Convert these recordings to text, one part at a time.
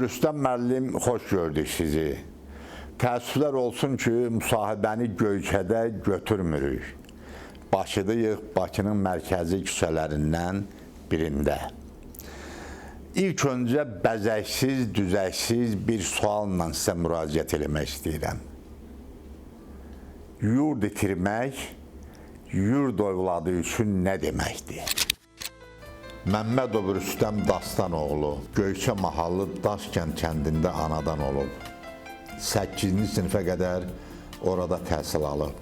Rüstəm müəllim, xoş gördük sizi. Təəssüflər olsun ki, müsahibəni Göyçədə götürmürük. Bakıdayıq, Bakının mərkəzi küçələrindən birində. İlk öncə bəzəksiz, düzəksiz bir sualla sizə müraciət eləmək istəyirəm. Yurd itirmək yurd övladı üçün nə deməkdir? Məmmədov Rüstəm Dastanoğlu Göyçə mahallı Daşkənd kəndində anadan olub. 8-ci sinifə qədər orada təhsil alıb.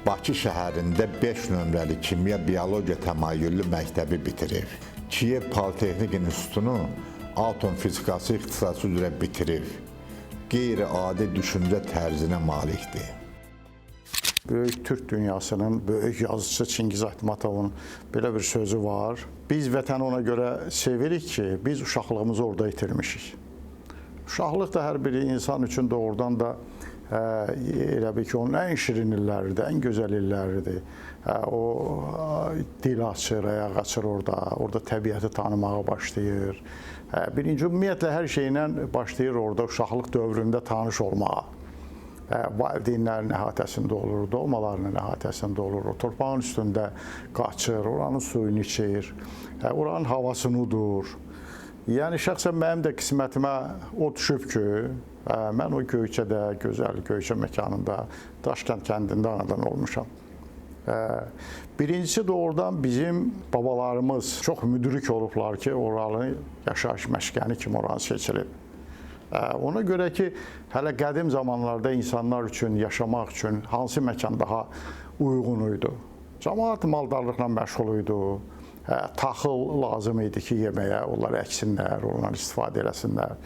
Bakı şəhərində 5 nömrəli kimya biologiya təmayüllü məktəbi bitirib. Kiyev Politexnik İnstitutunu atom fizikası ixtisası üzrə bitirib. Qeyri-adi düşüncə tərzinə malikdir. Böyük Türk dünyasının böyük yazıçısı Çingiz Aytmatovun belə bir sözü var. Biz vətəni ona görə sevirik ki, biz uşaqlığımızı orada itirmişik. Uşaqlıq da hər bir insan üçün doğrudan da elə bil ki, onun ən şirin illəridir, ən gözəl illəridir. O dil açır, ayaq açır orada, orada təbiəti tanımağa başlayır. Birinci, ümumiyyətlə hər şeylə başlayır orada uşaqlıq dövründə tanış olmağa. Valideynlərin əhatəsində olur, doğmalarının əhatəsində olur, o torpağın üstündə qaçır, oranın suyunu içir, oranın havasını udur. Yəni şəxsən mənim də qismətimə o düşüb ki, mən o Göyçədə, gözəl Göyçə məkanında, Daşkənd kəndində anadan olmuşam. Birincisi doğrudan bizim babalarımız çox müdrik olublar ki, oranı yaşayış məskəni kimi oranı seçilib. Ona görə ki, hələ qədim zamanlarda insanlar üçün, yaşamaq üçün hansı məkan daha uyğun idi? Camaat maldarlıqla məşğul idi. Taxıl lazım idi ki, yeməyə, onlar əksinlər, ondan istifadə eləsinlər.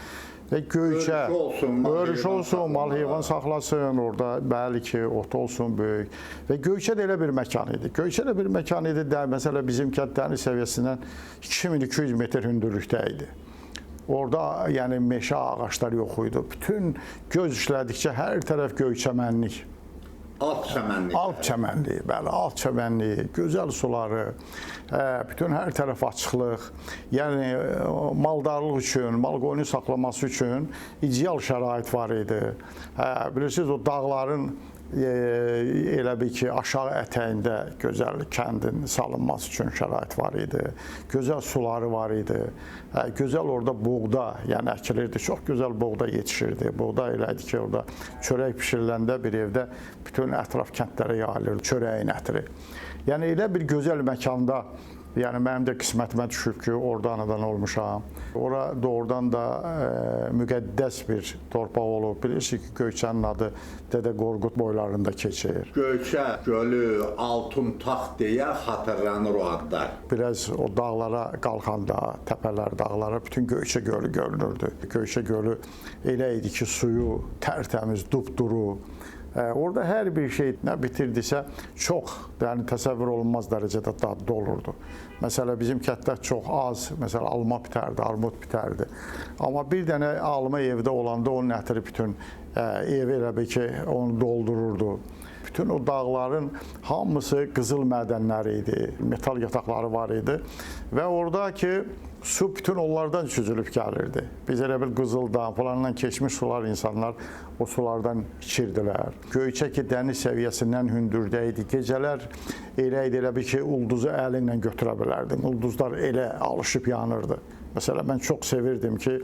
Və Göyçə, Örüş olsun, mal örüş heyvan olsun, mal heyvan saxlasın, orada bəli ki, ot olsun böyük. Və Göyçə də elə bir məkan idi. Göyçə də bir məkan idi də, məsələ bizim kənd dəniz səviyyəsindən 2200 metr hündürlükdə idi. Orada yəni meşə ağacları yox idi. Bütün göz işlədikcə hər tərəf göyçəmənlik. Alt çəmənlik. Alp çəmənliyi, bəli, alp çəmənliyi, gözəl suları, bütün hər tərəf açıqlıq. Yəni maldarlıq üçün, mal qoyunu saxlaması üçün ideal şərait var idi. Bilirsiniz o dağların elə bil ki, aşağı ətəyində gözəl kəndin salınması üçün şərait var idi. Gözəl suları var idi. Gözəl orada buğda, yəni əkilirdi. Çox gözəl buğda yetişirdi. Buğda elə idi ki, orada çörək bişiriləndə bir evdə bütün ətraf kəndlərə yayılırdı çörəyin ətri. Yəni elə bir gözəl məkanda, yəni mənim də qismətimə düşüb ki, orada anadan olmuşam. Ora doğrudan da müqəddəs bir torpaq olub. Bilirsiniz ki, Göyçənin adı Dədə Qorqud boylarında keçir. Göyçə gölü, altun taxt deyə xatırlanır o adlar. Biraz o dağlara qalxanda, təpələr, dağlara bütün Göyçə gölü görünürdü. Göyçə gölü elə idi ki, suyu tərtəmiz, dupduru. Orada hər bir şey nə bitirdisə çox, yəni təsəvvür olunmaz dərəcədə dadlı olurdu. Məsələ bizim kənddə çox az, məsələ alma bitərdi, armud bitərdi. Amma bir dənə alma evdə olanda onun ətri bütün evi elə bil ki, onu doldururdu. Bütün o dağların hamısı qızıl mədənləri idi, metal yataqları var idi və oradakı su bütün onlardan süzülüb gəlirdi. Biz elə bil qızıldan falandan keçmiş sular insanlar o sulardan içirdilər. Göyçə ki, dəniz səviyyəsindən hündürdə idi. Gecələr elə idi, elə bil ki, ulduzu əlinlə götürə bilərdin. Ulduzlar elə alışıb yanırdı. Məsələn, mən çox sevirdim ki,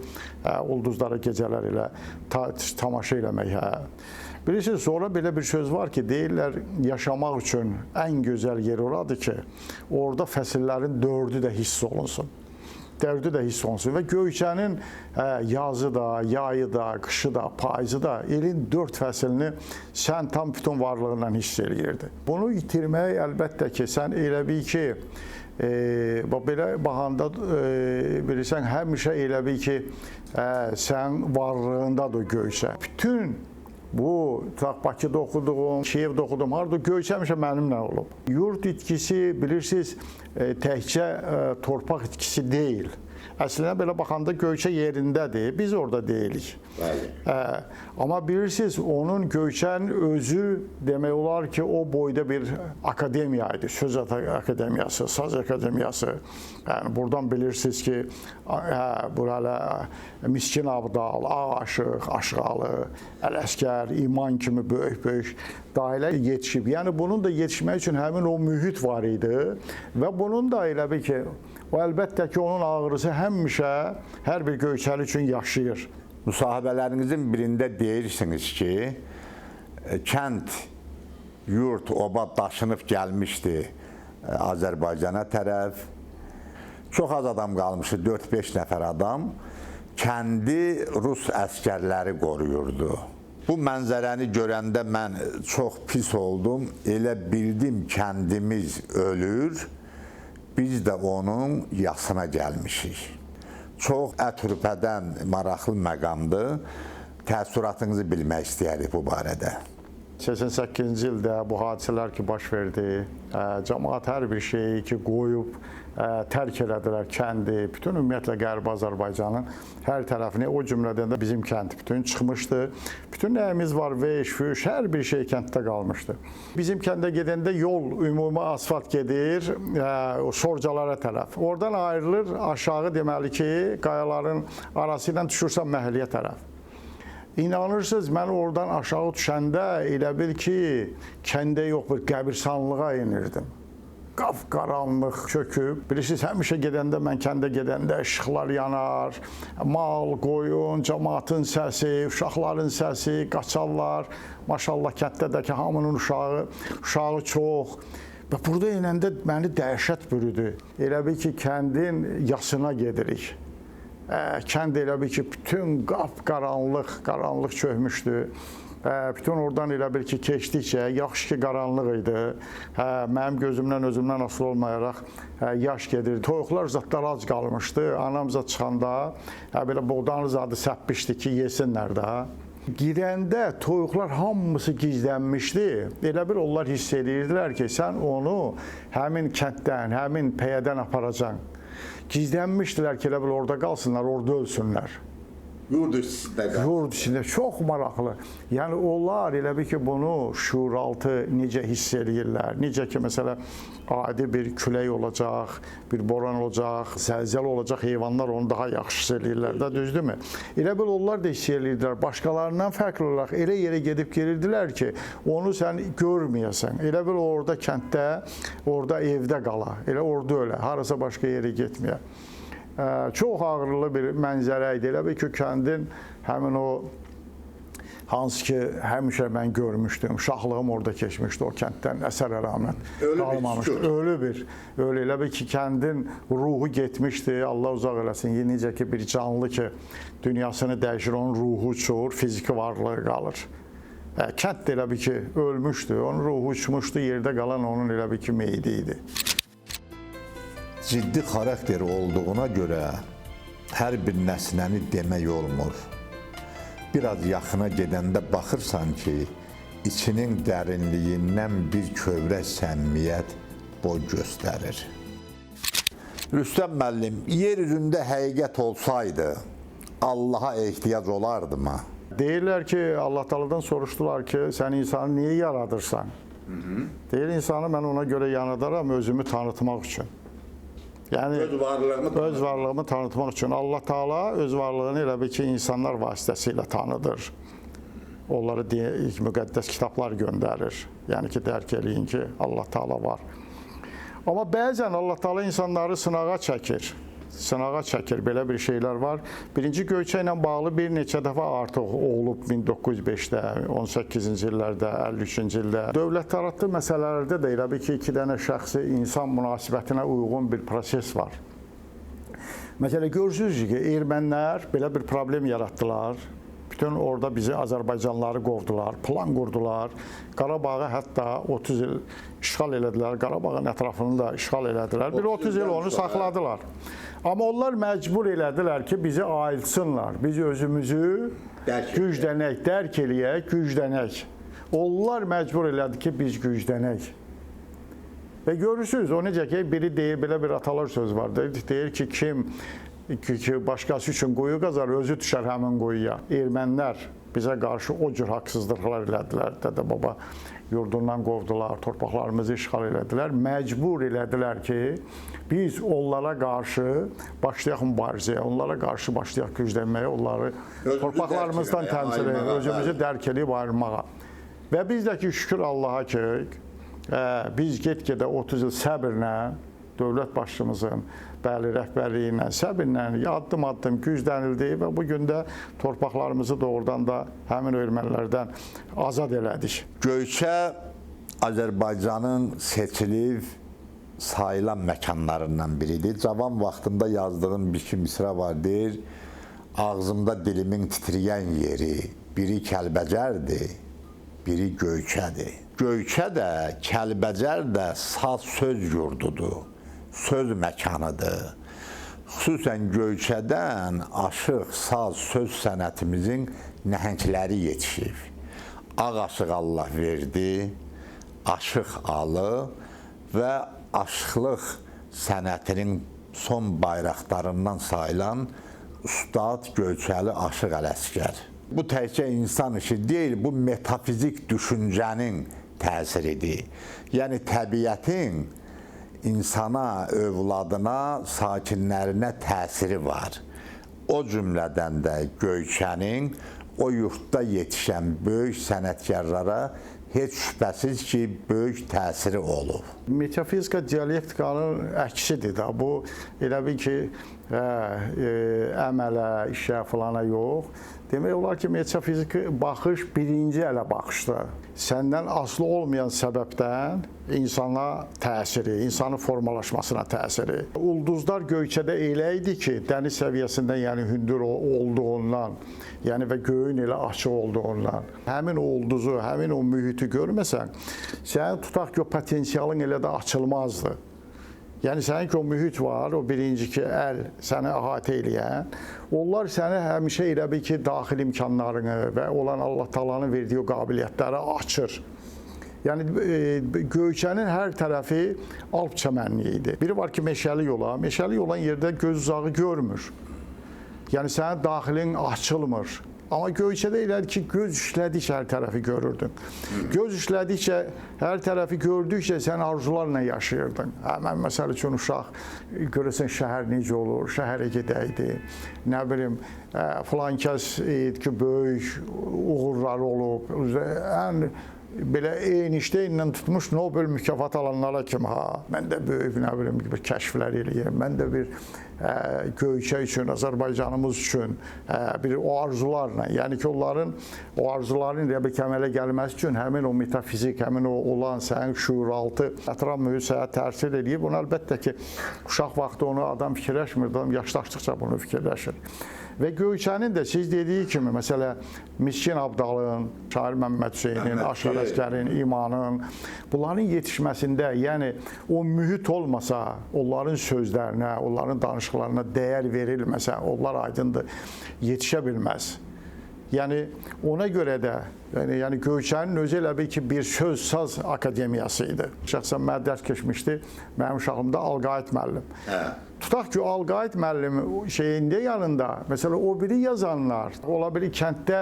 ulduzlara gecələr elə tamaşa eləmək. Hə. Bilirsiniz, sonra belə bir söz var ki, deyirlər, yaşamaq üçün ən gözəl yer oradır ki, orada fəsillərin dördü də hiss olunsun. Dördü də hiss olunsun və Göyçənin yazı da, yayı da, qışı da, payızı da ilin dörd fəslini sən tam bütün varlığından hiss eləyirdin. Bunu itirmək əlbəttə ki, sən elə bil ki, belə baxanda bilirsən, həmişə elə bil ki, sən varlığındadır Göyçə. Bütün bu, tutaq, Bakıda oxuduğum, Kiyevdə oxuduğum, harada Göyçə həmişə mənimlə olub. Yurt itkisi, bilirsiniz, təkcə torpaq itkisi deyil. Əslində belə baxanda Göyçə yerindədir. Biz orada deyilik. Bəli. Amma bilirsiniz, onun Göyçənin özü demək olar ki, o boyda bir akademiya idi. Söz akademiyası, saz akademiyası. Yəni buradan bilirsiniz ki, bu hələ Miskin Abdal, Ağ Aşıq, Aşıqalı, Ələsgər, İman kimi böyük-böyük dahilə yetişib. Yəni bunun da yetişmək üçün həmin o mühit var idi və bunun da elə bil ki, o əlbəttə ki, onun ağrısı həmişə hər bir Göyçəli üçün yaşayır. Müsahibələrinizin birində deyirsiniz ki, kənd, yurt, oba daşınıb gəlmişdi Azərbaycana tərəf. Çox az adam qalmışdı, 4-5 nəfər adam. Kəndi rus əskərləri qoruyurdu. Bu mənzərəni görəndə mən çox pis oldum. Elə bildim kəndimiz ölür, biz də onun yasına gəlmişik. Çox ət-hürpədən maraqlı məqamdır. Təəssüratınızı bilmək istəyərik bu barədə. 88-ci ildə bu hadisələr ki baş verdi, cəmaət hər bir şeyi ki qoyub tərk elədilər kəndi, bütün ümumiyyətlə Qərbi Azərbaycanın hər tərəfini, o cümlədən də bizim kənd bütün çıxmışdı. Bütün nəyimiz var, veş, füş, hər bir şey kənddə qalmışdı. Bizim kəndə gedəndə yol ümumi asfalt gedir, o sorcalara tərəf. Oradan ayrılır aşağı deməli ki, qayaların arası ilə düşürsən məhəlləyə tərəf. İnanırsınız, mən oradan aşağı düşəndə elə bil ki, kəndə yox bir qəbirstanlığa inirdim. Qapqaranlıq çöküb. Bilirsiniz, həmişə gedəndə, mən kəndə gedəndə işıqlar yanar, mal, qoyun, cəmaatın səsi, uşaqların səsi, qaçarlar. Maşallah kənddə də ki, hamının uşağı çox. Və burada enəndə məni dəhşət bürüdü. Elə bil ki, kəndin yasına gedirik. Kənd elə bil ki, bütün qapqaranlıq çökmüşdü. Bütün oradan elə bil ki, keçdikcə, yaxşı ki, qaranlıq idi. Mənim gözümdən, özümdən asılı olmayaraq yaş gedirdi. Toyuqlar zadlar ac qalmışdı. Anam zad çıxanda belə buğdanı zadı səpmişdi ki, yesinlər də. Girəndə toyuqlar hamısı gizlənmişdi. Elə bil onlar hiss edirdilər ki, sən onu həmin kənddən, həmin pəyədən aparacan. Gizlənmişdilər ki, elə bil orada qalsınlar, orada ölsünlər. Yurd içində qalsın. Yurd içində çox maraqlı. Yəni onlar elə bil ki, bunu şuuraltı necə hiss eləyirlər. Necə ki, məsələ adi bir külək olacaq, bir boran olacaq, zəlzələ olacaq, heyvanlar onu daha yaxşı hiss eləyirlər də, düzdürmü? Elə bil onlar da hiss eləyirdilər. Başqalarından fərqli olaraq elə yerə gedib gelirdilər ki, onu sən görməyəsən. Elə bil orada kənddə, orada evdə qala, elə orada ölə, harasa başqa yerə getməyə. Çox ağrılı bir mənzərə idi. Elə bil ki, kəndin həmin o hansı ki, həmişə mən görmüşdüm, uşaqlığım orada keçmişdi, o kənddən əsər əlamət qalmamışdı. Ölü bir, ölü. Elə bil ki, kəndin ruhu getmişdi, Allah uzaq eləsin, necə ki, bir canlı ki, dünyasını dəyişir, onun ruhu uçur, fiziki varlığı qalır. Kənd də elə bil ki, ölmüşdü, onun ruhu uçmuşdu, yerdə qalan onun elə bil ki, meyidi idi. Ciddi xarakteri olduğuna görə hər bir nəsnəni demək olmur. Biraz yaxına gedəndə baxırsan ki, içinin dərinliyindən bir kövrək səmimiyyət boy göstərir. Rüstəm müəllim, yer üzündə həqiqət olsaydı, Allaha ehtiyac olardımı? Deyirlər ki, Allah Taala'dan soruşdular ki, sən insanı niyə yaradırsan? Deyir, insanı mən ona görə yaradaram özümü tanıtmaq üçün. Yəni öz varlığımı tanıtmaq üçün. Allah Taala öz varlığını elə bil ki, insanlar vasitəsilə tanıdır. Onları müqəddəs kitablar göndərir. Yəni ki, dərk eləyin ki, Allah Taala var. Amma bəzən Allah Taala insanları sınağa çəkir. Sınağa çəkir, belə bir şeylər var. Birinci Göyçə ilə bağlı bir neçə dəfə artıq olub 1905-də, 18-ci illərdə, 53-cü ildə. Dövlətlərarası məsələlərdə də elə bil ki, iki dənə şəxsi insan münasibətinə uyğun bir proses var. Məsələ görürsünüz ki, ermənilər belə bir problem yaratdılar. Bütün orada bizi Azərbaycanlıları qovdular, plan qurdular. Qarabağı hətta 30 il işğal elədilər, Qarabağın ətrafını da işğal elədilər. Bir 30 il onu saxladılar. Amma onlar məcbur elədilər ki, bizi ayıltsınlar. Biz özümüzü güclənək, dərk eləyək, güclənək. Onlar məcbur elədi ki, biz güclənək. Və görürsünüz, o necə ki, biri deyir, belə bir atalar söz var, deyir ki, kim ki, başqası üçün quyu qazar, özü düşər həmin quyuya. Ermənilər bizə qarşı o cür haqsızlıqlar elədilər. Dədə-baba yurdundan qovdular, torpaqlarımızı işğal elədilər. Məcbur elədilər ki, biz onlara qarşı başlayaq mübarizəyə, onlara qarşı başlayaq güclənməyə, onları Özümüzü torpaqlarımızdan dərk eləməyə, təmsil ayırmağa, özümüzü bəli. dərk eləyib ayırmağa. Və biz də ki, şükür Allaha ki, biz get-gedə 30 il səbirlə dövlət başçımızın bəli rəhbərliyi ilə, səbirlə addım-addım güclənildi və bu gün də torpaqlarımızı doğrudan da həmin o ermənilərdən azad elədik. Göyçə Azərbaycanın seçilib sayılan məkanlarından biridir. Cavan vaxtında yazdığım bir iki misra var, deyir, ağzımda dilimin titrəyən yeri, biri Kəlbəcərdir, biri Göyçədir. Göyçə də, Kəlbəcər də saz söz yurdudur, söz məkanıdır. Xüsusən Göyçədən aşıq, saz, söz sənətimizin nəhəngləri yetişib. Ağ Aşıq Allahverdi, Aşıq Alı və aşıqlıq sənətinin son bayraqdarından sayılan Ustad Göyçəli Aşıq Ələsgər. Bu təkcə insan işi deyil, bu metafizik düşüncənin təsiridir. Yəni təbiətin insana, övladına, sakinlərinə təsiri var. O cümlədən də Göyçənin o yurtda yetişən böyük sənətkarlara heç şübhəsiz ki, böyük təsiri olub. Metafizika dialektikanın əksidir də. Bu elə bil ki, əmələ, işə filana yox. Demək olar ki, metafiziki baxış birinci ələ baxışdır. Səndən asılı olmayan səbəbdən insana təsiri, insanın formalaşmasına təsiri. Ulduzlar Göyçədə elə idi ki, dəniz səviyyəsindən, yəni hündür olduğundan, yəni və göyün elə açıq olduğundan, həmin o ulduzu, həmin o mühiti görməsən, sənin tutaq ki, o potensialın elə də açılmazdı. Yəni sənin ki, o mühit var, o birinci ki, əl səni əhatə eləyən, onlar səni həmişə elə bil ki, daxili imkanlarını və olan Allah Taala'nın verdiyi o qabiliyyətləri açır. Yəni Göyçənin hər tərəfi Alp çəmənliyi idi. Biri var ki, meşəli yola, meşəli olan yerdə göz uzağı görmür. Yəni sənin daxilin açılmır. Amma Göyçədə elədir ki, göz işlədikcə hər tərəfi görürdün. Göz işlədikcə, hər tərəfi gördükcə sən arzularla yaşayırdın. Hə, mən məsəl üçün uşaq, görəsən şəhər necə olur, şəhərə gedəydi. Nə bilim, filan kəs ki, böyük uğurları olub, ən belə Einsteynlə tutmuş Nobel mükafatı alanlara kimi, ha, mən də böyük, nə bilim, bir kəşflər eləyim, mən də bir Göyçə üçün, Azərbaycanımız üçün bir o arzularla, yəni ki, onların o arzuların elə bir kəmələ gəlməsi üçün həmin o metafizik, həmin o olan sənin şüuraltı ətraf mühit sənə təsir eləyir. Bunu əlbəttə ki, uşaq vaxtı onu adam fikirləşmir, adam yaşlaşdıqca bunu fikirləşir. Və Göyçənin də siz dediyi kimi, məsələ Miskin Abdalın, Şair Məmməd Hüseynin, Aşıq Ələsgərin, İmanın, bunların yetişməsində, yəni o mühit olmasa, onların sözlərinə, onların danışıqlarına dəyər verilməsə, onlar aydındır, yetişə bilməz. Yəni ona görə də, yəni Göyçənin özü elə bil ki, bir söz saz akademiyası idi. Şəxsən mənə dərs keçmişdi, mənim uşağımda Alqayət müəllim. Hə. Tutaq ki, Alqayət müəllimi şeyində yanında, məsələn, o biri yazanlar, ola bilir kənddə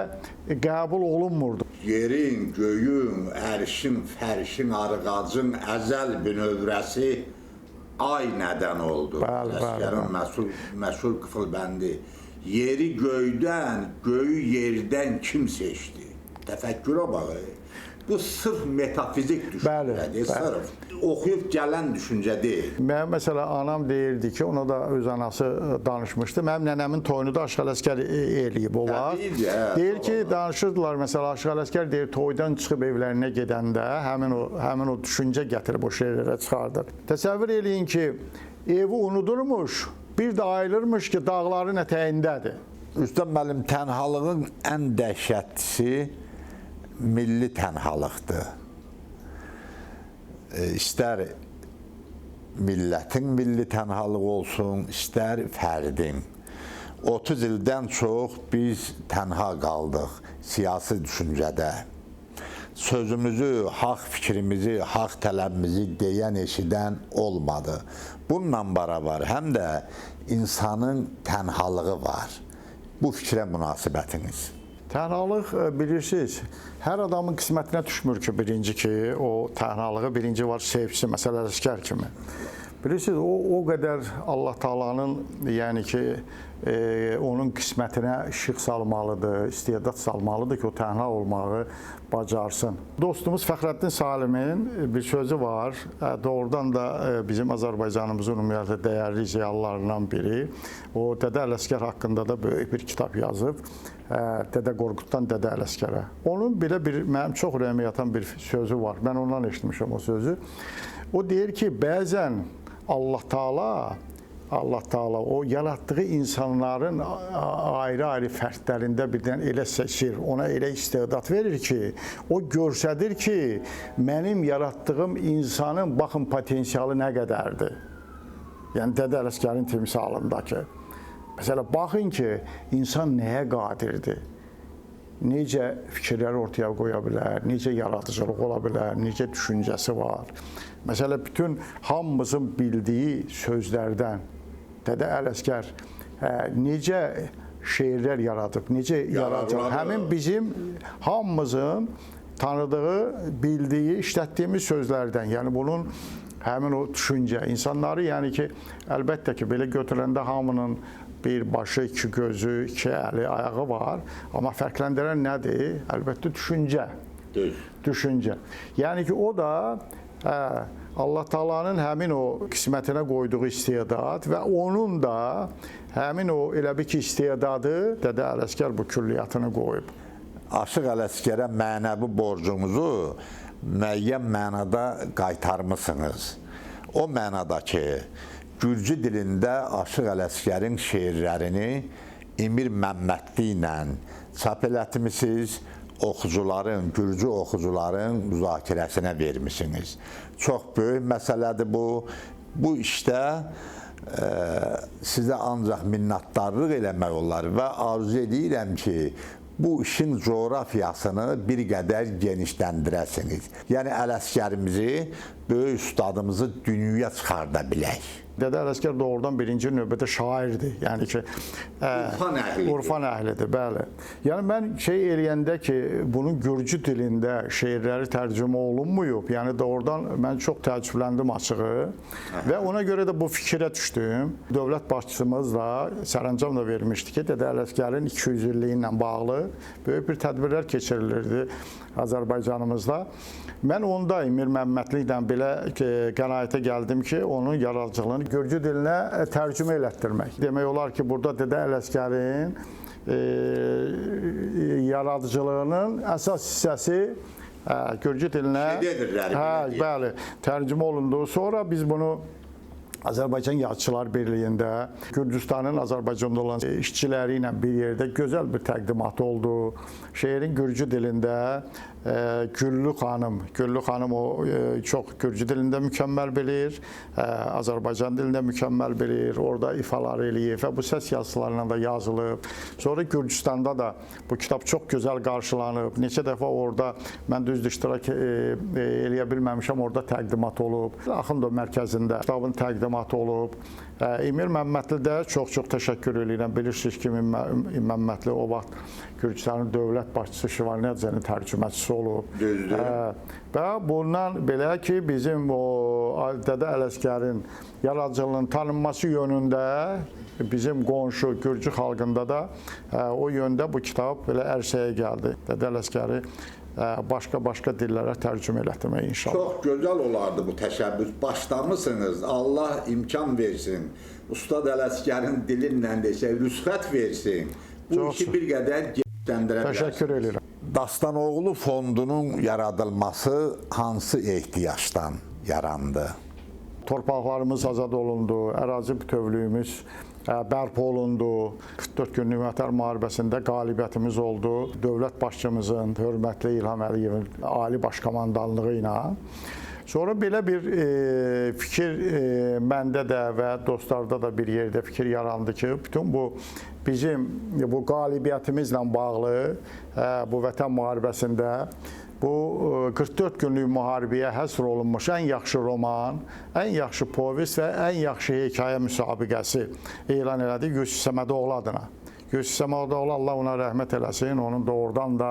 qəbul olunmurdu. Yerin, göyün, ərşin, fərşin, arğacın əzəl bünövrəsi ay nədən oldu? Bəli, bəli, Əsgərin məşhur qıfılbəndi. Yeri göydən, göyü yerdən kim seçdi? Təfəkkürə bax. Bu sırf metafizik düşüncədir, sırf. Oxuyub gələn düşüncə deyil. Mənim məsələ anam deyirdi ki, ona da öz anası danışmışdı. Mənim nənəmin toyunu da Aşıq Ələsgər eləyib o vaxt. Deyir ki, danışırdılar məsələ Aşıq Ələsgər deyir toydan çıxıb evlərinə gedəndə həmin o düşüncə gətirib o şeirlərə çıxardır. Təsəvvür eləyin ki, evi unudurmuş, bir də ayılırmış ki, dağların ətəyindədir. Rüstəm müəllim, tənhalığın ən dəhşətlisi milli tənhalıqdır. İstər millətin milli tənhalığı olsun, istər fərdin. 30 ildən çox biz tənha qaldıq siyasi düşüncədə. Sözümüzü, haqq fikrimizi, haqq tələbimizi deyən, eşidən olmadı. Bununla beraber həm də insanın tənhalığı var. Bu fikrə münasibətiniz? Tənhalıq bilirsiniz, hər adamın qismətinə düşmür ki, birinci ki, o tənhalığı birinci var sevsin, məsələn, Ələsgər kimi. Bilirsiniz, o qədər Allah Taalanın, yəni ki, onun qismətinə işıq salmalıdır, istedad salmalıdır ki, o tənha olmağı bacarsın. Dostumuz Fəxrəddin Salimin bir sözü var. Doğrudan da bizim Azərbaycanımızın ümumiyyətlə dəyərli ziyalılarından biri. O Dədə Ələsgər haqqında da böyük bir kitab yazıb. Dədə Qorquddan Dədə Ələsgərə. Onun belə bir mənim çox ürəyimə yatan bir sözü var. Mən ondan eşitmişəm o sözü. O deyir ki, bəzən Allah Taala o yaratdığı insanların ayrı-ayrı fərdlərində birdən elə seçir, ona elə istedad verir ki, o göstərir ki, mənim yaratdığım insanın baxın potensialı nə qədərdir. Yəni Dədə Ələsgərin timsalındakı. Məsələn, baxın ki, insan nəyə qadirdir? Necə fikirləri ortaya qoya bilər, necə yaradıcılıq ola bilər, necə düşüncəsi var. Məsələn, bütün hamımızın bildiyi sözlərdən Dədə Ələsgər necə şeirlər yaradıb, necə yaradıb. Həmin bizim hamımızın tanıdığı, bildiyi, işlətdiyimiz sözlərdən, yəni bunun həmin o düşüncə, insanları, yəni ki, əlbəttə ki, belə götürəndə hamının bir başı, iki gözü, iki əli, ayağı var. Amma fərqləndirən nədir? Əlbəttə düşüncə. Düz. Düşüncə. Yəni ki, o da Allah Taalanın həmin o qismətinə qoyduğu istedad və onun da həmin o elə bir ki, istedadı Dədə Ələsgər bu külliyyatını qoyub. Aşıq Ələsgərə mənəvi borcumuzu müəyyən mənada qaytarmısınız. O mənada ki, Gürcü dilində Aşıq Ələsgərin şeirlərini Emir Məmmədli ilə çap elətmisiniz, oxucuların, Gürcü oxucuların müzakirəsinə vermisiniz. Çox böyük məsələdir bu. Bu işdə sizə ancaq minnətdarlıq eləmək olar və arzu edirəm ki, bu işin coğrafiyasını bir qədər genişləndirəsiniz. Yəni Ələsgərimizi, böyük ustadımızı dünyaya çıxarda bilək. Dədə Ələsgər doğrudan birinci növbədə şairdir. Yəni ki, Urfan əhlidir. Urfan əhlidir, bəli. Yəni mən şey eləyəndə ki, bunun Gürcü dilində şeirləri tərcümə olunmuyub, yəni doğrudan mən çox təəccübləndim açığı və ona görə də bu fikrə düşdüm. Dövlət başçımız da sərəncam da vermişdi ki, Dədə Ələsgərin 200 illiyi ilə bağlı böyük bir tədbirlər keçirilirdi Azərbaycanımızda. Mən onda Emir Məmmədli ilə belə qənaətə gəldim ki, onun yaradıcılığını Gürcü dilinə tərcümə elətdirmək. Demək olar ki, burada Dədə Ələsgərin yaradıcılığının əsas hissəsi Gürcü dilinə bəli, tərcümə olundu. Sonra biz bunu Azərbaycan Yazıçılar Birliyində Gürcüstanın Azərbaycanda olan işçiləri ilə bir yerdə gözəl bir təqdimat oldu. Şeirin Gürcü dilində Güllü xanım, o çox Gürcü dilində mükəmməl bilir, Azərbaycan dilində mükəmməl bilir, orada ifalar eləyib və bu səs yazılarla da yazılıb. Sonra Gürcüstanda da bu kitab çox gözəl qarşılanıb. Neçə dəfə orada mən düzdür iştirak eləyə bilməmişəm, orada təqdimat olub. Axundov mərkəzində kitabın təqdimatı olub. Emir Məmmədli də çox-çox təşəkkür eləyirəm. Bilirsiniz ki, Emir Məmmədli o vaxt Gürcüstanın dövlət başçısı Şivarnadzənin tərcüməçisi olub. Düzdür. Və bundan belə ki, bizim o Dədə Ələsgərin yaradıcılığının tanınması yönündə bizim qonşu Gürcü xalqında da o yöndə bu kitab belə ərsəyə gəldi. Dədə Ələsgəri başqa-başqa dillərə tərcümə elətdirmək inşallah. Çox gözəl olardı bu təşəbbüs. Başlamısınız, Allah imkan versin. Ustad Ələsgərin dilinlə desək, rüsxət versin. Bu Çox işi bir qədər genişləndirə bilərsiniz. Təşəkkür edirəm. Dastanoğlu fondunun yaradılması hansı ehtiyacdan yarandı? Torpaqlarımız azad olundu, ərazi bütövlüyümüz bərpa olundu. 44 günlük Vətən müharibəsində qalibiyyətimiz oldu. Dövlət başçımızın, hörmətli İlham Əliyevin ali başkomandanlığı ilə. Sonra belə bir fikir məndə də və dostlarda da bir yerdə fikir yarandı ki, bütün bu bizim bu qalibiyyətimizlə bağlı bu vətən müharibəsində Bu 44 günlük müharibəyə həsr olunmuş ən yaxşı roman, ən yaxşı povest və ən yaxşı hekayə müsabiqəsi elan elədi Yusif Səmədoğlu adına. Yusif Səmədoğlu, Allah ona rəhmət eləsin, onun doğrudan da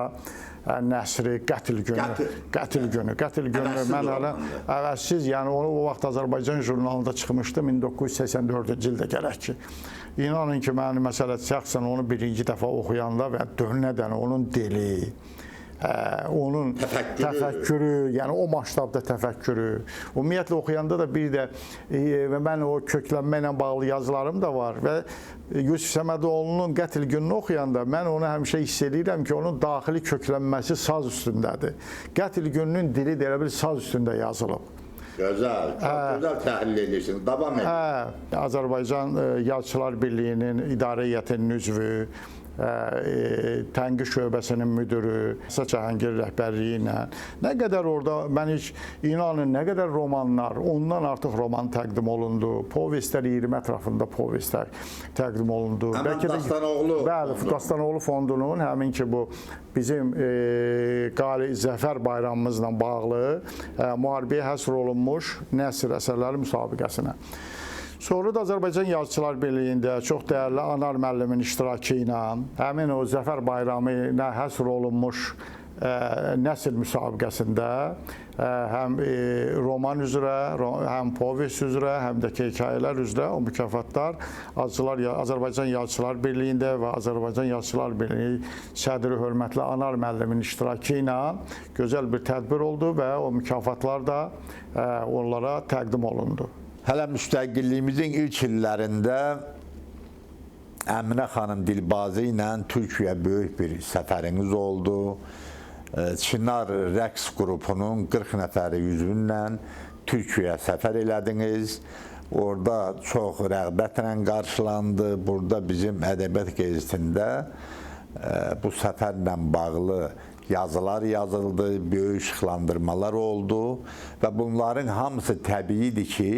nəsri Qətl günü, Qətl günü, Qətl günü mən hələ əvəzsiz, yəni onu o vaxt Azərbaycan jurnalında çıxmışdı 1984-cü ildə gərək ki. İnanın ki, mən məsələ şəxsən onu birinci dəfə oxuyanda və dönə-dönə onun dili, onun təfəkkürü, yəni o masштабda təfəkkürü. Ümumiyyətlə oxuyanda da bir də və mən o köklənmə ilə bağlı yazılarım da var və Yusif Səmədoğlunun Qətl gününü oxuyanda mən onu həmişə hiss edirəm ki, onun daxili köklənməsi saz üstündədir. Qətl gününün dili də elə bil saz üstündə yazılıb. Gözəl, çox gözəl təhlil edirsiniz. Davam edin. Azərbaycan Yazıçılar Birliyinin İdarə Heyətinin üzvü, Tənqid şöbəsinin müdürü, Səsa Cahangir rəhbərliyi ilə nə qədər orada mən heç inanın nə qədər romanlar, ondan artıq roman təqdim olundu. Povestlər 20 ətrafında povestlər təqdim olundu. Həmin Dastanoğlu. Bəli, Dastanoğlu fondunun həmin ki bu bizim Qali Zəfər bayramımızla bağlı müharibəyə həsr olunmuş nəsr əsərləri müsabiqəsinə. Sonra da Azərbaycan Yazıçılar Birliyində çox dəyərli Anar müəllimin iştirakı ilə həmin o Zəfər bayramı ilə həsr olunmuş nəsr müsabiqəsində həm roman üzrə, həm povest üzrə, həm də ki hekayələr üzrə o mükafatlar Azərbaycan Yazıçılar Birliyində və Azərbaycan Yazıçılar Birliyi sədri hörmətli Anar müəllimin iştirakı ilə gözəl bir tədbir oldu və o mükafatlar da onlara təqdim olundu. Hələ müstəqilliyimizin ilk illərində Əminə xanım Dilbazi ilə Türkiyə böyük bir səfəriniz oldu. Çınar rəqs qrupunun 40 nəfəri üzvünlə Türkiyəyə səfər elədiniz. Orada çox rəğbətlə qarşılandı. Burada bizim Ədəbiyyat qəzetində bu səfərlə bağlı yazılar yazıldı, böyük işıqlandırmalar oldu və bunların hamısı təbiidir ki,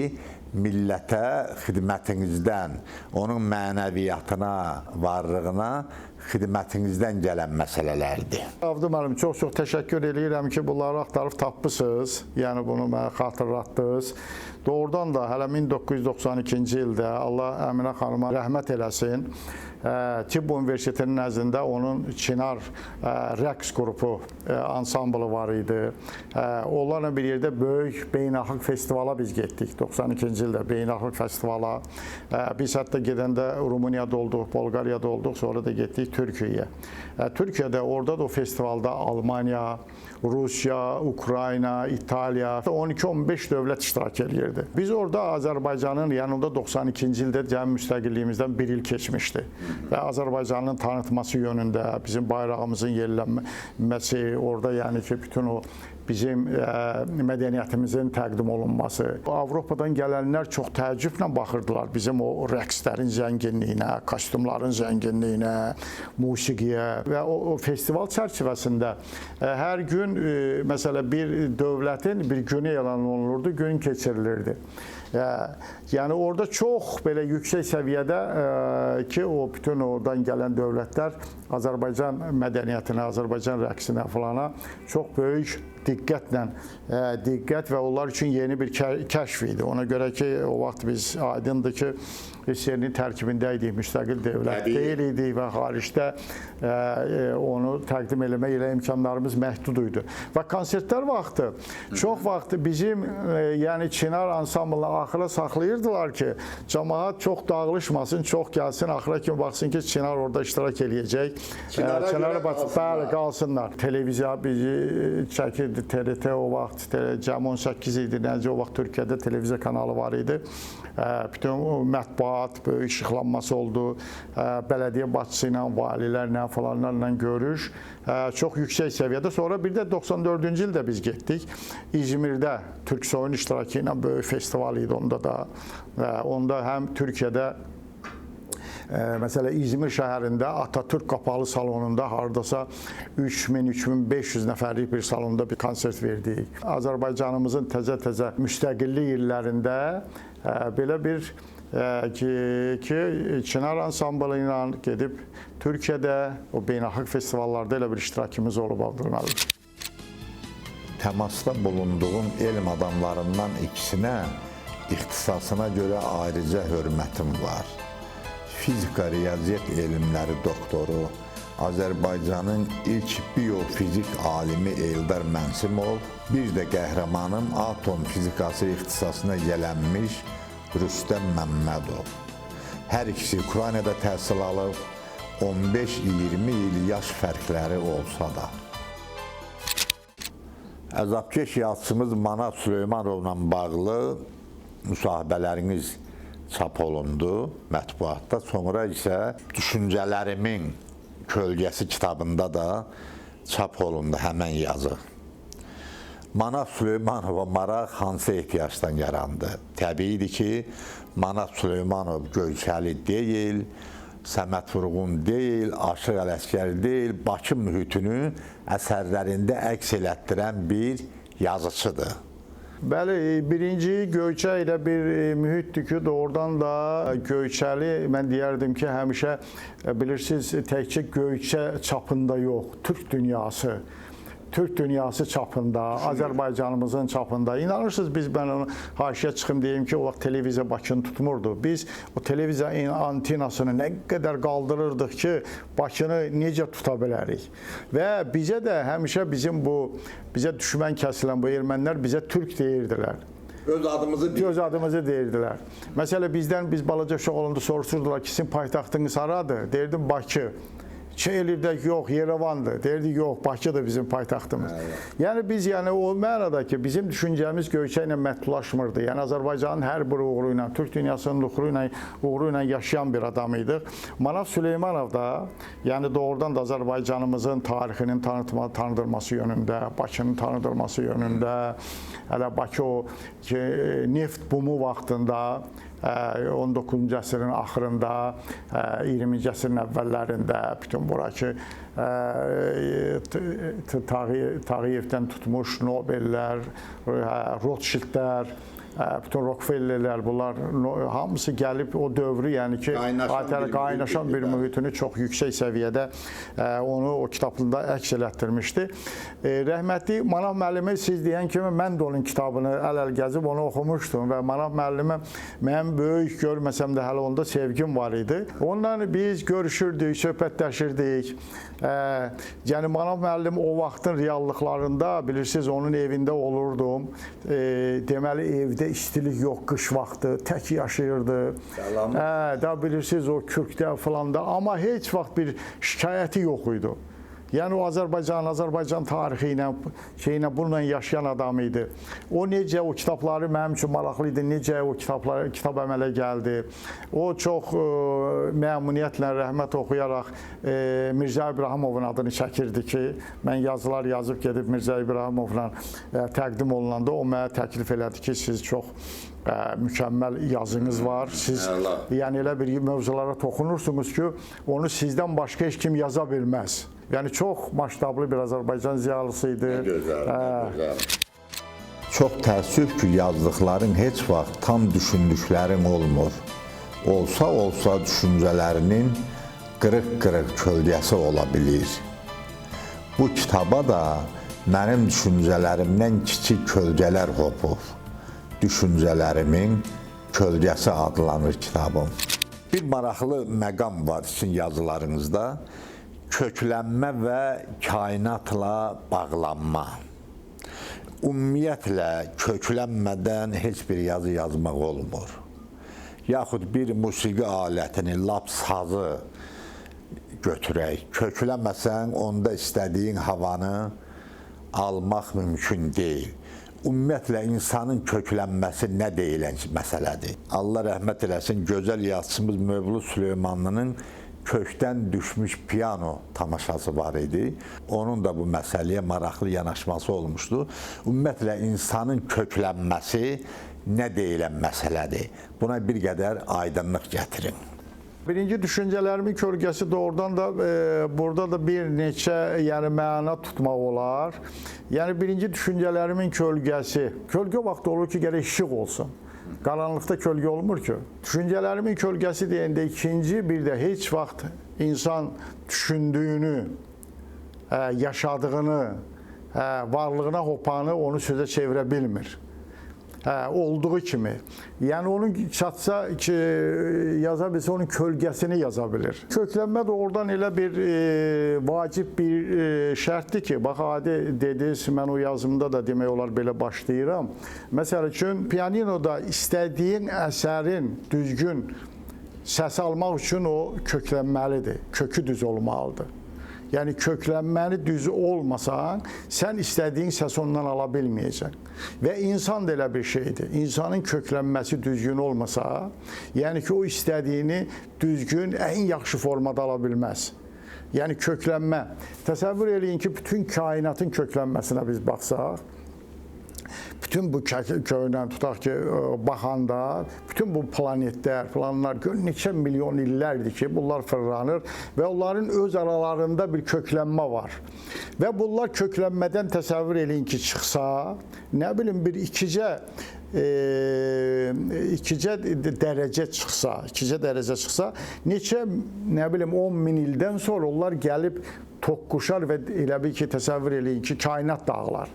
millətə xidmətinizdən, onun mənəviyyatına, varlığına xidmətinizdən gələn məsələlərdir. Abdu müəllim, çox-çox təşəkkür eləyirəm ki, bunları axtarıb tapmışsınız, yəni bunu mənə xatırlatdınız. Doğrudan da hələ 1992-ci ildə Allah Əminə xanıma rəhmət eləsin, Tibb Universitetinin nəzdində onun Çınar rəqs qrupu ansamblı var idi. Onlarla bir yerdə böyük beynəlxalq festivala biz getdik. 92-ci ildə beynəlxalq festivala. Biz hətta gedəndə Rumuniyada olduq, Bolqariyada olduq, sonra da getdik Türkiyəyə. Türkiyədə orada da o festivalda Almaniya, Rusiya, Ukrayna, İtaliya 12-15 dövlət iştirak eləyirdi. Biz orada Azərbaycanın, yəni onda 92-ci ildə cəmi müstəqilliyimizdən bir il keçmişdi. Və Azərbaycanın tanıtması yönündə bizim bayrağımızın yerlənməsi, orada yəni ki, bütün o bizim mədəniyyətimizin təqdim olunması. Avropadan gələnlər çox təəccüblə baxırdılar bizim o rəqslərin zənginliyinə, kostyumların zənginliyinə, musiqiyə və o festival çərçivəsində hər gün məsələ bir dövlətin bir günü elan olunurdu, gün keçirilirdi. Yəni orada çox belə yüksək səviyyədə ki, o bütün oradan gələn dövlətlər Azərbaycan mədəniyyətinə, Azərbaycan rəqsinə falana çox böyük diqqətlə, diqqət və onlar üçün yeni bir kəşf idi. Ona görə ki, o vaxt biz aydındır ki, SSR-nin tərkibində idik, müstəqil dövlət deyil idik və xaricdə onu təqdim eləmək elə imkanlarımız məhdud idi. Və konsertlər vaxtı, çox vaxt bizim yəni Çınar ansamblını axıra saxlayırdılar ki, camaat çox dağılışmasın, çox gəlsin, axıra kimi baxsın ki, Çınar orada iştirak eləyəcək. Çınara bəli, qalsınlar. Televiziya bizi çəkirdi, TRT o vaxt, cəmi 18 idi, necə o vaxt Türkiyədə televiziya kanalı var idi. Bütün mətbuat, böyük işıqlanması oldu. Bələdiyyə başçısı ilə, valilərlə, falanlarla görüş çox yüksək səviyyədə. Sonra bir də 94-cü ildə biz getdik. İzmirdə Türksoyun iştirakı ilə böyük festival idi onda da. Onda həm Türkiyədə məsələ İzmir şəhərində Atatürk Qapalı salonunda hardasa 3000-3500 nəfərlik bir salonda bir konsert verdik. Azərbaycanımızın təzə-təzə müstəqillik illərində belə bir ki Çınar ansamblı ilə gedib Türkiyədə o beynəlxalq festivallarda elə bir iştirakımız olub Abdülməlik. Təmasda bulunduğum elm adamlarından ikisinə ixtisasına görə ayrıca hörmətim var. Fizika riyaziyyat elmləri doktoru, Azərbaycanın ilk biofizik alimi Eldar Mənsimov, bir də qəhrəmanım atom fizikası ixtisasına yələnmiş Rüstəm Məmmədov. Hər ikisi Ukraynada təhsil alıb, 15-20 il yaş fərqləri olsa da. Əzabkeş yazıçımız Manaf Süleymanovla bağlı müsahibələriniz çap olundu mətbuatda. Sonra isə Düşüncələrimin Kölgəsi kitabında da çap olundu həmən yazı. Manaf Süleymanova maraq hansı ehtiyacdan yarandı? Təbiidir ki, Manaf Süleymanov Göyçəli deyil, Səməd Vurğun deyil, Aşıq Ələsgər deyil, Bakı mühitini əsərlərində əks elətdirən bir yazıçıdır. Bəli, birinci Göyçə elə bir mühitdir ki, doğrudan da Göyçəli, mən deyərdim ki, həmişə bilirsiniz, təkcə Göyçə çapında yox, Türk dünyası. Türk dünyası çapında, Azərbaycanımızın çapında. İnanırsınız, biz, mən onu haşiyə çıxım deyim ki, o vaxt televiziya Bakını tutmurdu. Biz o televiziya antenasını nə qədər qaldırırdıq ki, Bakını necə tuta bilərik. Və bizə də həmişə bizim bu, bizə düşmən kəsilən bu ermənilər bizə türk deyirdilər. Öz adımızı deyir. Öz adımızı deyirdilər. Məsələ bizdən, biz balaca uşaq olanda soruşurdular ki, sizin paytaxtınız haradır? Deyirdim Bakı. Elirdə yox, Yerevandır. Deyirdi yox, Bakıdır bizim paytaxtımız. Evet. Yəni biz, yəni o mənada ki, bizim düşüncəmiz Göyçə ilə məhdudlaşmırdı. Yəni Azərbaycanın hər bir uğuru ilə, Türk dünyasının uğuru ilə yaşayan bir adam idik. Manaf Süleymanov da, yəni doğrudan da Azərbaycanımızın tarixinin tanıdılması yönündə, Bakının tanıdılması yönündə, hələ Bakı o ki, neft bumu vaxtında 19-cu əsrin axırında, 20-ci əsrin əvvəllərində bütün burakı Tağıyevdən tutmuş Nobellər, Rothschildlər, bütün Rockefellerlər, bunlar hamısı gəlib o dövrü, yəni ki, qaynaşan bir mühitini çox yüksək səviyyədə onu o kitabında əks elətdirmişdi. Rəhmətli Manaf müəllimi, siz deyən kimi mən də onun kitabını əl-əl gəzib onu oxumuşdum və Manaf müəllimi mənim böyük görməsəm də hələ onda sevgim var idi. Ondan biz görüşürdük, söhbətləşirdik. Yəni Manaf müəllim o vaxtın reallıqlarında, bilirsiniz, onun evində olurdum. Deməli, evdə istilik yox, qış vaxtı, tək yaşayırdı. Da bilirsiniz, o kürkdə falan da, amma heç vaxt bir şikayəti yox idi. Yəni o Azərbaycan tarixi ilə, şeylə, bununla yaşayan adam idi. O necə o kitabları mənim üçün maraqlı idi, necə o kitab əmələ gəldi. O çox məmnuniyyətlə, rəhmət oxuyaraq Mirzə İbrahimovun adını çəkirdi ki, mən yazılar yazıb gedib Mirzə İbrahimovla təqdim olunanda o mənə təklif elədi ki, siz çox mükəmməl yazınız var. Siz yəni elə bir mövzulara toxunursunuz ki, onu sizdən başqa heç kim yaza bilməz. Yəni çox masштablı bir Azərbaycan ziyalısı idi. Nə gözəl, nə gözəl. Çox təəssüf ki, yazdıqların heç vaxt tam düşündüklərin olmur. Olsa-olsa düşüncələrinin qırıq-qırıq kölgəsi ola bilir. Bu kitaba da mənim düşüncələrimdən kiçik kölgələr hopub. Düşüncələrimin kölgəsi adlanır kitabım. Bir maraqlı məqam var sizin yazılarınızda. Köklənmə və kainatla bağlanma. Ümumiyyətlə, köklənmədən heç bir yazı yazmaq olmur. Yaxud bir musiqi alətini, lap sazı götürək. Köklənməsən, onda istədiyin havanı almaq mümkün deyil. Ümumiyyətlə, insanın köklənməsi nə deyilən məsələdir? Allah rəhmət eləsin, gözəl yazıçımız Mövlud Süleymanlının kökdən düşmüş piano tamaşası var idi. Onun da bu məsələyə maraqlı yanaşması olmuşdu. Ümumiyyətlə, insanın köklənməsi nə deyilən məsələdir? Buna bir qədər aydınlıq gətirin. Birinci düşüncələrimin kölgəsi doğrudan da burada da bir neçə yəni məna tutmaq olar. Yəni birinci düşüncələrimin kölgəsi, kölgə vaxtı olur ki, gərək işıq olsun. Qaranlıqda kölgə olmur ki. Düşüncələrimin kölgəsi deyəndə ikinci bir də heç vaxt insan düşündüyünü, yaşadığını Varlığına hopanı onu sözə çevirə bilmir. Olduğu kimi. Yəni onun çatsa ki, yaza bilsə onun kölgəsini yaza bilir. Köklənmə də oradan elə bir vacib bir şərtdir ki, bax adi dediniz, mən o yazımda da demək olar belə başlayıram. Məsəl üçün pianinoda istədiyin əsərin düzgün səs almaq üçün o köklənməlidir. Kökü düz olmalıdır. Yəni köklənməni düz olmasan, sən istədiyin səs ondan ala bilməyəcəksən. Və insan da elə bir şeydir. İnsanın köklənməsi düzgün olmasa, yəni ki, o istədiyini düzgün, ən yaxşı formada ala bilməz. Yəni köklənmə. Təsəvvür eləyin ki, bütün kainatın köklənməsinə biz baxsaq, bütün bu köynən tutaq ki, baxanda, bütün bu planetlər, planlar neçə milyon illərdir ki, bunlar fırlanır və onların öz aralarında bir köklənmə var. Və bunlar köklənmədən təsəvvür eləyin ki, çıxsa, nə bilim bir ikicə dərəcə çıxsa, neçə, nə bilim 10 min ildən sonra onlar gəlib toqquşar və elə bil ki, təsəvvür eləyin ki, kainat dağılar.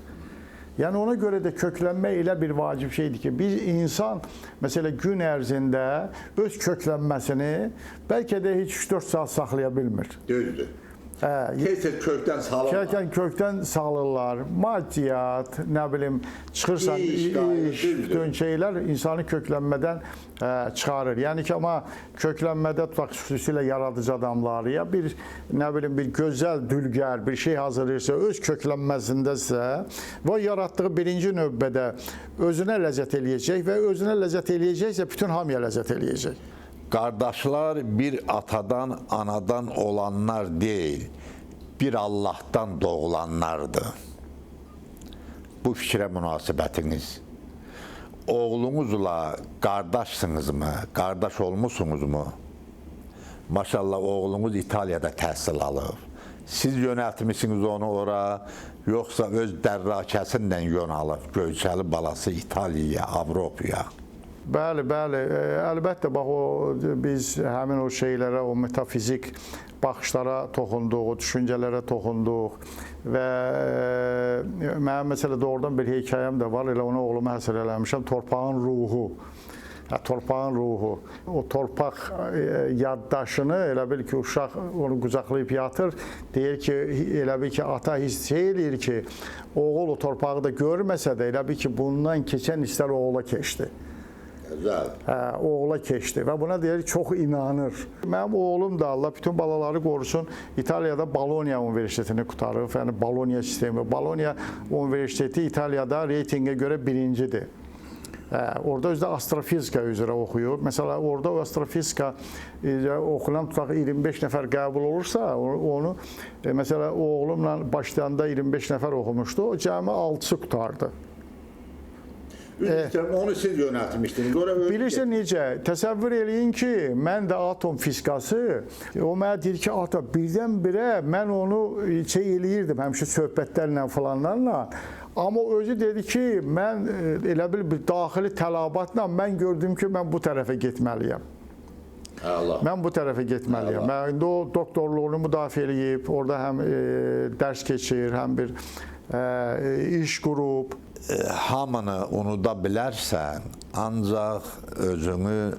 Yəni ona görə də köklənmə elə bir vacib şeydir ki, biz insan məsələ gün ərzində öz köklənməsini bəlkə də heç 3-4 saat saxlaya bilmir. Düzdür. Tez-tez kökdən salırlar. Kökdən salırlar. Maddiyat, nə bilim, çıxırsan, iş, bütün şeylər insanı köklənmədən çıxarır. Yəni ki, amma köklənmədə tutaq, xüsusilə yaradıcı adamlar ya bir, nə bilim, bir gözəl dülgər, bir şey hazırlayırsa, öz köklənməsindəsə və yaratdığı birinci növbədə özünə ləzzət eləyəcək və özünə ləzzət eləyəcəksə, bütün hamıya ləzzət eləyəcək. Qardaşlar bir atadan, anadan olanlar deyil, bir Allahdan doğulanlardır. Bu fikrə münasibətiniz. Oğlunuzla qardaşsınızmı, qardaş olmusunuzmu? Maşallah, oğlunuz İtaliyada təhsil alıb. Siz yönəltmişsiniz onu ora, yoxsa öz dərrakəsinlə yönəlib, Göyçəli balası İtaliyaya, Avropaya? Bəli, bəli. Əlbəttə, bax, o, biz həmin o şeylərə, o metafizik baxışlara toxunduq, o düşüncələrə toxunduq və mənim məsələ doğrudan bir hekayəm də var, elə onu oğluma həsr eləmişəm, torpağın ruhu. Torpağın ruhu. O torpaq yaddaşını elə bil ki, uşaq onu qucaqlayıb yatır, deyir ki, elə bil ki, ata hiss eləyir ki, oğul o torpağı da görməsə də elə bil ki, bundan keçən hisslər oğula keçdi. Gözəl. Oğula keçdi və buna deyir, çox inanır. Mənim oğlum da, Allah bütün balaları qorusun, İtaliyada Bologna Universitetini qurtarıb, yəni Bologna sistemi. Bologna Universiteti İtaliyada reytinqə görə birincidir. Orada özü də astrofizika üzrə oxuyur. Məsələn, orada o astrofizika oxunan tutaq 25 nəfər qəbul olursa, onu məsələn, oğlumla başlayanda 25 nəfər oxumuşdu, o cəmi 6-sı qurtardı. Onu siz yönəltmişdiniz. Bilirsən necə? Təsəvvür eləyin ki, mən də atom fizikası, o mənə deyir ki, ata, birdən-birə mən onu şey eləyirdim, həmişə söhbətlərlə falanlarla. Amma özü dedi ki, mən elə bil bir daxili tələbatla mən gördüm ki, mən bu tərəfə getməliyəm. Allah. Mən bu tərəfə getməliyəm. Mən indi o doktorluğunu müdafiə eləyib, orada həm dərs keçir, həm bir iş qurub. Hamını unuda bilərsən, ancaq özünü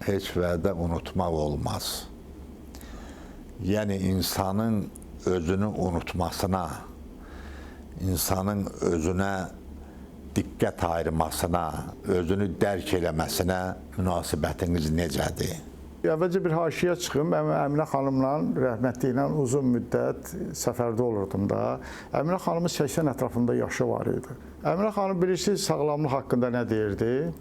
heç vədə unutmaq olmaz. Yəni, insanın özünü unutmasına, insanın özünə diqqət ayırmasına, özünü dərk eləməsinə münasibətiniz necədir? Əvvəlcə bir haşiyə çıxım. Mən Əminə xanımla, rəhmətli ilə uzun müddət səfərdə olurdum da. Əminə xanımın 80 ətrafında yaşı var idi. Əminə xanım bilirsiniz, sağlamlıq haqqında nə deyirdi?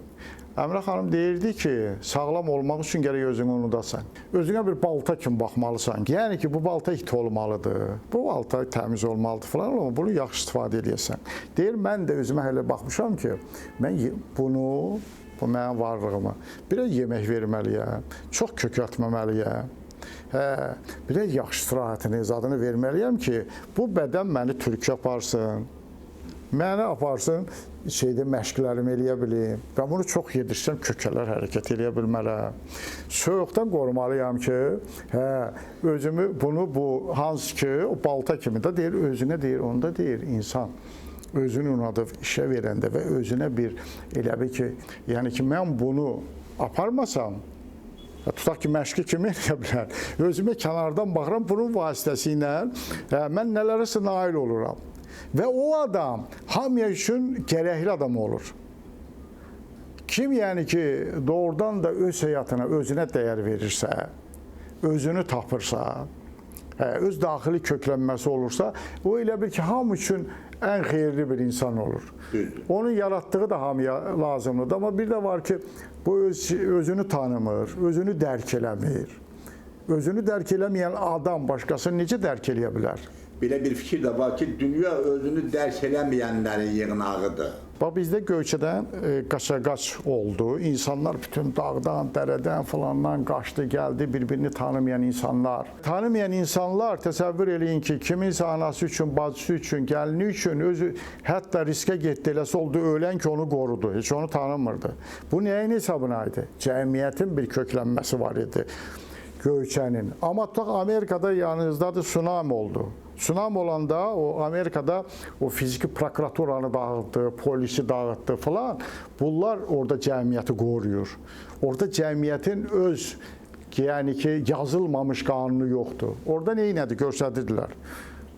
Əminə xanım deyirdi ki, sağlam olmaq üçün gərək özünü unudasan. Özünə bir balta kimi baxmalısan. Yəni ki, bu balta iti olmalıdır, bu balta təmiz olmalıdır falan, amma bunu yaxşı istifadə edəsən. Deyir, mən də özümə elə baxmışam ki, mən bunu, bu mənim varlığımı, biraz yemək verməliyəm, çox kök atmamalıyam, biraz yaxşı istirahətini, zadını verməliyəm ki, bu bədən məni türkə aparsın, Məni aparsın, şeydə məşqlərimi eləyə bilim. Mən bunu çox yedirsəm kökələr hərəkət eləyə bilmərəm. Soyuqdan qorumalıyam ki, hə, özümü bunu bu hansı ki, o balta kimi də deyir, özünə deyir, onda deyir insan özünü ona da işə verəndə və özünə bir elə bil ki, yəni ki, mən bunu aparmasam, tutaq ki, məşqi kimi eləyə bilər. Özümə kənardan baxıram, bunun vasitəsilə mən nələrisə nail oluram. Və o adam hamıya üçün gərəkli adam olur. Kim yəni ki, doğrudan da öz həyatına, özünə dəyər verirsə, özünü tapırsa, öz daxili köklənməsi olursa, o elə bil ki, hamı üçün ən xeyirli bir insan olur. Düzdür. Onun yaratdığı da hamıya lazımlıdır. Amma bir də var ki, bu özünü tanımır, özünü dərk eləmir. Özünü dərk eləməyən adam başqasını necə dərk eləyə bilər? Belə bir fikir də var ki, dünya özünü dərk eləməyənlərin yığınağıdır. Bax bizdə Göyçədən qaça-qaç oldu. İnsanlar bütün dağdan, dərədən falandan qaçdı, gəldi, bir-birini tanımayan insanlar. Tanımayan insanlar təsəvvür eləyin ki, kiminsə anası üçün, bacısı üçün, gəlini üçün özü hətta riskə getdi, eləsi oldu, ölən ki onu qorudu, heç onu tanımırdı. Bu nəyin hesabına idi? Cəmiyyətin bir köklənməsi var idi Göyçənin. Amma tutaq Amerikada yanınızdadır, tsunami oldu. Tsunami olanda o Amerikada o fiziki prokuraturanı dağıtdı, polisi dağıtdı falan. Bunlar orada cəmiyyəti qoruyur. Orada cəmiyyətin öz, yəni ki, yazılmamış qanunu yoxdur. Orada nə elədi, göstərirdilər.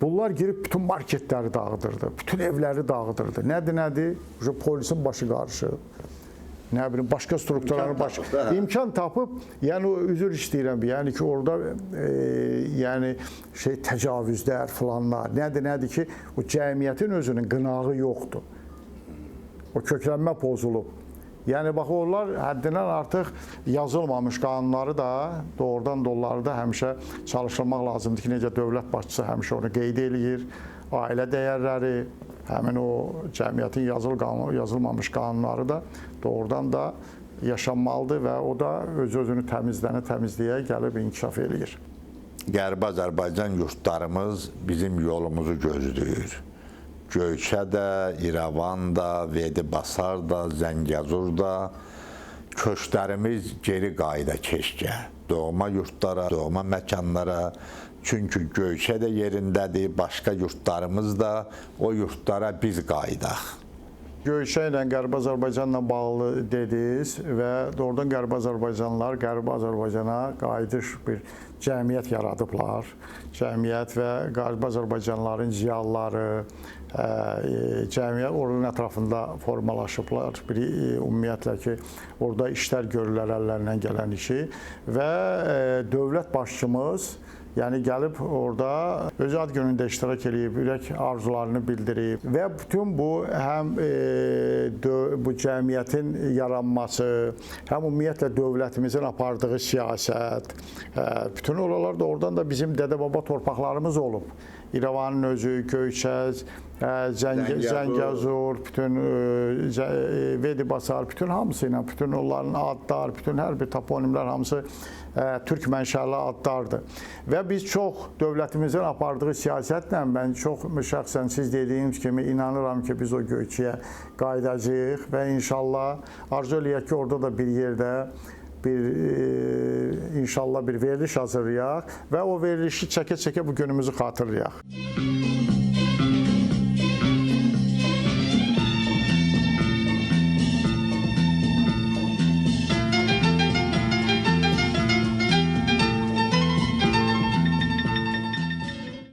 Bunlar girib bütün marketləri dağıdırdı, bütün evləri dağıdırdı. Nədir, nədir? Polisin başı qarışıb. Nə bilim, başqa strukturların başı. İmkan tapıb, yəni üzr istəyirəm, yəni ki, orada yəni şey təcavüzlər filanlar, nədir, nədir ki, o cəmiyyətin özünün qınağı yoxdur. O köklənmə pozulub. Yəni bax onlar həddindən artıq yazılmamış qanunları da doğrudan da onları da həmişə çalışdırmaq lazımdır ki, necə dövlət başçısı həmişə onu qeyd eləyir. Ailə dəyərləri, həmin o cəmiyyətin yazılmamış qanunları da doğrudan da yaşanmalıdır və o da öz-özünü təmizlənə təmizləyə gəlib inkişaf eləyir. Qərbi Azərbaycan yurtlarımız bizim yolumuzu gözləyir. Göyçə də, İrəvan da, Vedibasar da, Zəngəzur da köçlərimiz geri qayıda keşkə. Doğma yurtlara, doğma məkanlara. Çünki Göyçə də yerindədir, başqa yurtlarımız da, o yurtlara biz qayıdaq. Göyçə ilə Qərbi Azərbaycanla bağlı dediniz və doğrudan Qərbi Azərbaycanlılar Qərbi Azərbaycana qayıdış bir cəmiyyət yaradıblar. Cəmiyyət və Qərbi Azərbaycanlıların ziyalıları, cəmiyyət oranın ətrafında formalaşıblar. Bir ümumiyyətlə ki, orada işlər görürlər əllərindən gələn işi və dövlət başçımız yəni gəlib orada öz ad günündə iştirak eləyib, ürək arzularını bildirib və bütün bu həm bu cəmiyyətin yaranması, həm ümumiyyətlə dövlətimizin apardığı siyasət, bütün oralar da oradan da bizim dədə-baba torpaqlarımız olub. İrəvanın özü, Göyçə, Zəngəzur, bütün Vedibasar, bütün hamısı ilə, bütün onların adlar, bütün hər bir toponimlər hamısı türk mənşəli adlardır. Və biz çox dövlətimizin apardığı siyasətlə, mən çox şəxsən siz dediyiniz kimi inanıram ki, biz o Göyçəyə qayıdacağıq və inşallah arzu eləyək ki, orada da bir yerdə bir inşallah bir veriliş hazırlayaq və o verilişi çəkə-çəkə bu günümüzü xatırlayaq.